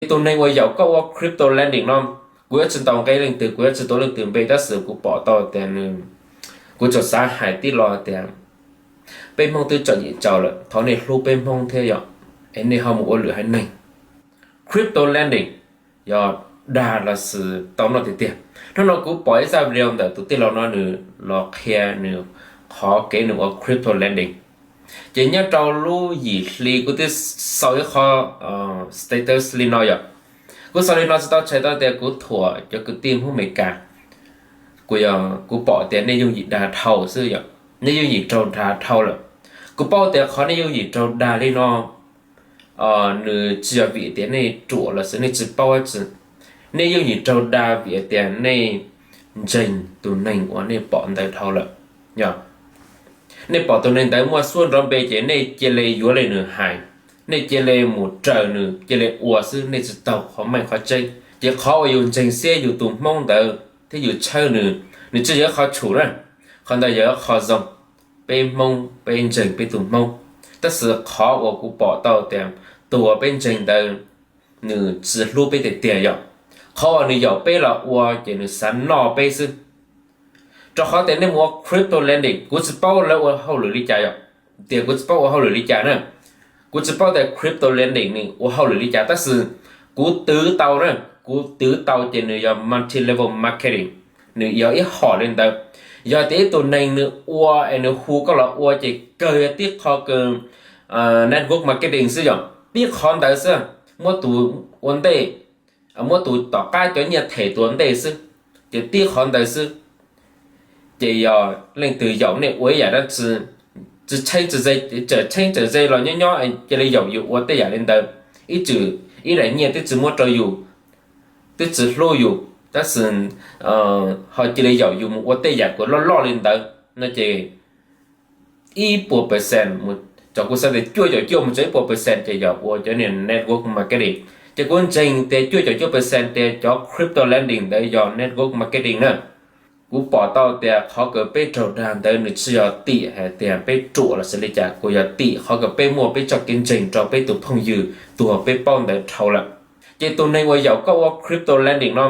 Tus neeg uas yaum koj ua crypto lending no, kuv yuav tsis ntaus nqe leej twg, kuv yuav tsis tuav leej twg npe, tab sis kuv pom tau tias nws, kuv tsuas xav hais tib lo tias peb Hmoob twb txom nyem txaus lawm, thov nej hlub peb Hmoob thiab yom, es nej ho mus ua lwm haiv neeg. Crypto lending yog dag los sis tau noj tiag tiag? Hnub no kuv pom ib zaj video ntawm tus tij laug no nws los qhia nws qhov kev nws ua crypto lending. Ces nyob rau lub yim hli kuv twb xaus ib qho status li no yom. Kuv xaus li no tsis tau tshais tau tias kuv thuam cov kwv tij Hmoob Amelikas. Kuv yog, kuv pom tias nej yooj yim dag dhau xwb yom, nej yooj yim raug dag dhau lawm. Kuv paub tias qhov nej yooj yim raug dag li no nws tsis yog vim tias nej ruam los sis nej tsis paub dab tsi. Nej yooj yim raug dag vim tias nej ntseeg tus neeg uas nej pom ntawd dhau lawm. Yog nej pom tus neeg ntawd muaj xuab nrov npe ces nej cia li yuav li nws hais, nej cia li mus raws nws cia li ua xwb, nej tsis taug qhov meej qhov tseeb. Ces qhov uas yus ntseeg siab yus tus Hmoob ntawd thiab yus tshawb nws, nws tsis yog ib qho tshum na, qhov ntawd yog ib qho zoo. Peb Hmoob peb ntseeg peb tus Hmoob, tab sis qhov uas kuv pom tau tias tus uas peb ntseeg ntawd nws tsis hlub peb tiag tiag yom. Qhov uas nws yaum peb los ua ces nws xav noj peb xwb. Rau qhov tias nej mus ua crypto lending, kuv tsis paub lawv ua hauj lwm li cas yom, tias kuv tsis paub ua hauj lwm li cas na. Kuv tsis paub tias crypto lending nws ua hauj lwm li cas, tab sis kuv twv tau na, kuv twv tau ces nws yog multi level marketing, nws yog ib hom li ntawd. Yog tias ib tug neeg nws ua es nws hu koj los ua ces kawg yog tib qho kws network marketing xwb yom, tib qhov ntawd xwb, muab tus ua ntej, muab tus tom qab cov nyiaj them tus ua ntej xwb, ces tib qhov ntawd xwb. Ces yog leej twg yaum nej ua ib yam dab tsi, tsis tsheeb tsis ze, tseem tsheeb tseem ze los nyob nyob cia li yaum yus ua tej yam li ntawd, ib txwm ib daim nyiaj twb tsis muab rau yus, twb tsis hlub yus, tab sis ho cia li yaum yus mus ua tej yam kws loj loj li ntawd no ces ib puas percent, cov kuv xav tias cuaj caum cuaj mus txog ib puas percent ces yog ua cov niag network marketing. Ces kuv ntseeg tias cuaj caum cuaj percent tias cov crypto lending ntawd yog network marketing na. Kuv pom tau tias qhov kws peb raug dag ntawd nws tsis yog tim hais tias peb ruam los sis li cas, kuj yog tim qhov kws peb muaj peb txoj kev ntseeg rau peb tus phooj ywg tuag peb paub ntawd dhau lawm. Ces tus neeg uas yaum koj ua crypto lending no,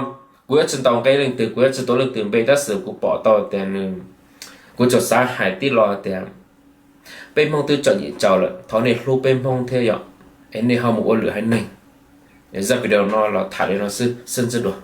kuv yuav tsis ntaus nqe leej twg, kuv yuav tsis tuav leej twg npe, tab sis kuv pom tau tias nws, kuv tsuas xav hais tib lo tias peb Hmoob twb txom nyem txaus lawm, thov nej hlub peb Hmoob thiab yom, es nej ho mus ua lwm haiv neeg. Zaj video no los tham li no xwb, sib ntsib dua.